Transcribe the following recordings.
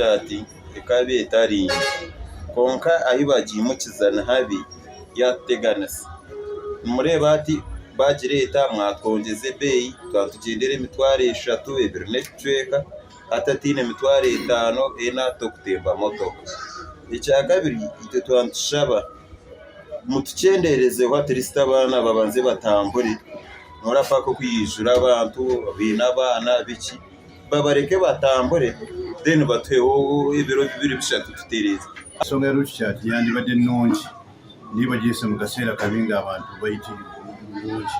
Ati, Ekaba etari mbi, kwonka ahi bagiimukiza ni habi, yaatuteganisa. Nimureeba hati baagireeta mwatwongyeza ebeeyi, twaba nitugyendera emitwaro eshatu, ebiri n'ekicweka, hati hataine emitwaro etaano, ena tokutemba motoka. Ekyakabiri itwe twaba nitushaba mutukyendeerezeho at least abaana babanze batambure, noreeba paaka oku yaijura abantu baine abaana biki. Babareke batambure then batuheho ebiro bibiri bishatu tutereeze. Ensonga ya route chart yandibadde nnungi naye bagireese mu kaseera kabi nga abantu bayitirivu mu bungi.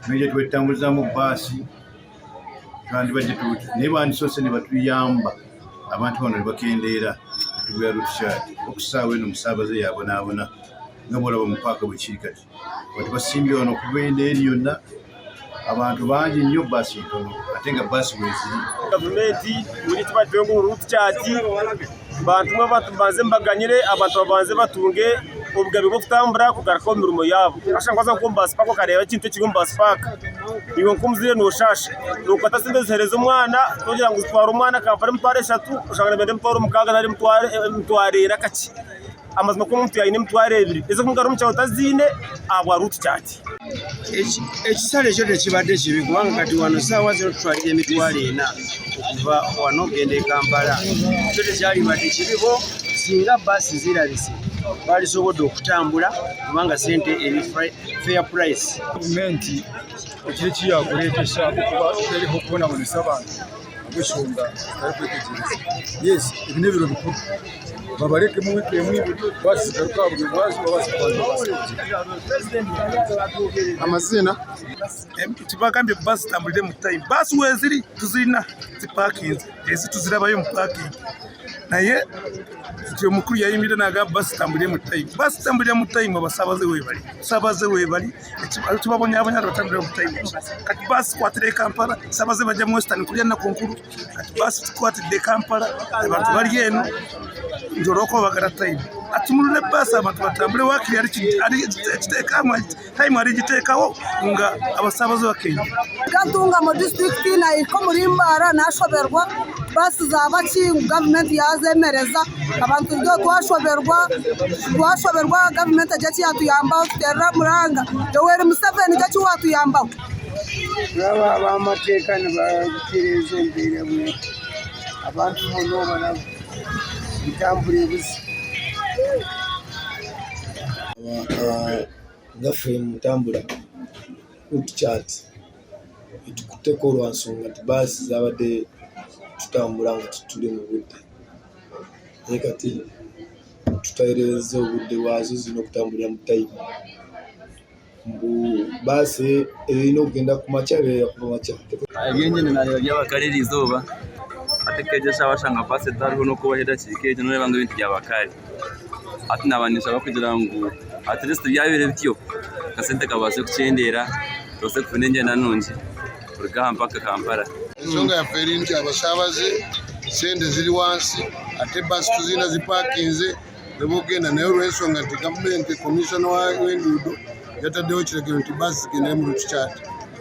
Engeri gyetwetambuzaamu baasi twandibadde naye bandisoose nibatuyamba abantu bano nibakendeera nitugura route chart okusaawa enu omusaabaze yabonabona nga bworaba mu paaka bwekiri kati. Abantu basimbye wano okuva eno eri yonna. Abantu bangi nnyo bbaasi ntono ate nga bbaasi weeziri. Gavumenti buri eki batuhe ngu route chart bantu mwe mubanze mubaganyire abantu babanze batunge obugabe bw'okutambura kugaruka omu mirimo yaabo. Waashanga waaza nk'omu baasi paaka okareeba ekintu ekiri omu baasi paaka, iwe nk'omuzaire nooshaasha. Nookwata sente oziheereza omwana togira ngu zitware omwana Kampala emitwaro eshatu oshanga nibenda emitwaro mukaaga nari emitwaro ena kakye. Amazima ku omuntu yaine emitwaro ebiri ez'okumugarura omu kyaro taziine ahabwa route chart. Ekisale ekyo tekibadde kibi kubanga kati wano saawa zino tutwalira emitwalo ena okuva wano okugenda e Kampala. Kyo tekyalibadde kibi bo singa bbaasi zirabise baalisobodde okutambula kubanga ssente eri fair price. Gavumenti egire eki yaakureetesa ahabw'okuba teriho kubonabonesa abantu ahabw'enshonga zitarikwetegyerezibwa. Yes ebi n'ebiro bikuru babarekemu wiiki emwe ibiri baasi zigaruke aha buryo bwazo babaase kubanza babaase kugyenda. Amaziina? Tibagambye baasi zitambulire omu tayimu. Baasi weziri tuzirina zipakinze, ezi tuzirabayo omu pakingi naye itwe omukuru yayimirira nagamba baasi zitambulire omu tayimu. Baasi zitambulire omu tayimu abasaabaze webari, abasaabaze webari ekibabonyabonya nibatambulira omu tayimu ki? Kati baasi zikwatire Kampala, abasaabaze nibagya omu Western kurya enaku nkuru, kati baasi zikwatidde Kampala abantu bari eno nti olw'okuba bagara tayimu. Hati murore baasi abantu batambure waakiri tayimu arigiteekaho nga abasaabaze bakeija. Nka Ntungamo disiturikiti nahika omuri Mbarara nashoberwa baasi zaba ki ngu gavumenti yazemereza abantu turiyo twashoberwa twashoberwa gavumenti egye eki yatuyambaho tuterere omuranga Yoweri Museveni gira eki watuyambaho. Aba ab'amateeka nibatereeza embeera bwaitu abantu boona obaraba entambura ebuze. Ngaffe mu ntambula route chart etukutteko lwa nsonga nti bbaasi zaabadde tutambula nga tituli mu budde naye kati tutereezza obudde bwazo zirina okutambulira mu tayimu mbu bbaasi erina okugenda ku makya ebeera ya kuva makya. Eby'engyenda naareeba byaba kare eriizooba hati nka egi eshaaha washanga baasi etariho n'okubaho edakiika egyo nooreeba ngu ebintu byaba kare. Hati naaba ninshaba kugira ngu at least byabaire bityo akasente kabaase kukyendeera tubaase kufuna engyenda nungi kuruga aha mpaka Kampala. Ensonga yaffe eri nti abasaabaze sente ziri wansi ate baasi tuzirina zipakinze nebwogenda naye olwensonga nti gavumenti commissioner w'enguudo yataddewo ekiragiro nti baasi zigendere mu route chart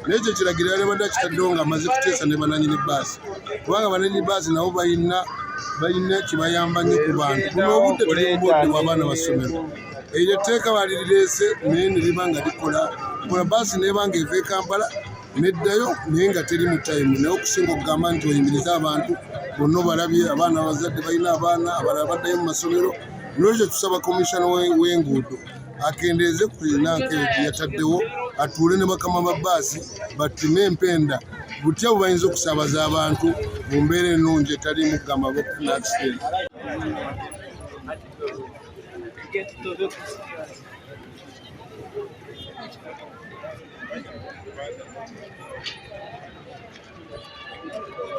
naye ekyo ekiragiro yalibadde akitaddewo nga amaze kuteesa ne bananyini baasi kubanga bananyini baasi nabo balina balina kyebayamba nnyo ku bantu buno obudde tuli mu budde bw'abaana ba ssomero eryo etteeka balirireese naye ne liba nga likola kola baasi neeba nga eva e Kampala neddayo naye nga teri mu tayimu naye okusinga okugamba nti oyimirize abantu bonna obalabye abaana abazadde balina abaana abalala baddayo mu masomero nolwekyo tusaba komishona w'enguudo akendeeze ku nanka eyo gye yataddewo atuule ne bakama ba bbaasi batime empenda butya bwe bayinza okusaabaza abantu mu mbeera ennungi etaliimu kugamba bakufuna accident.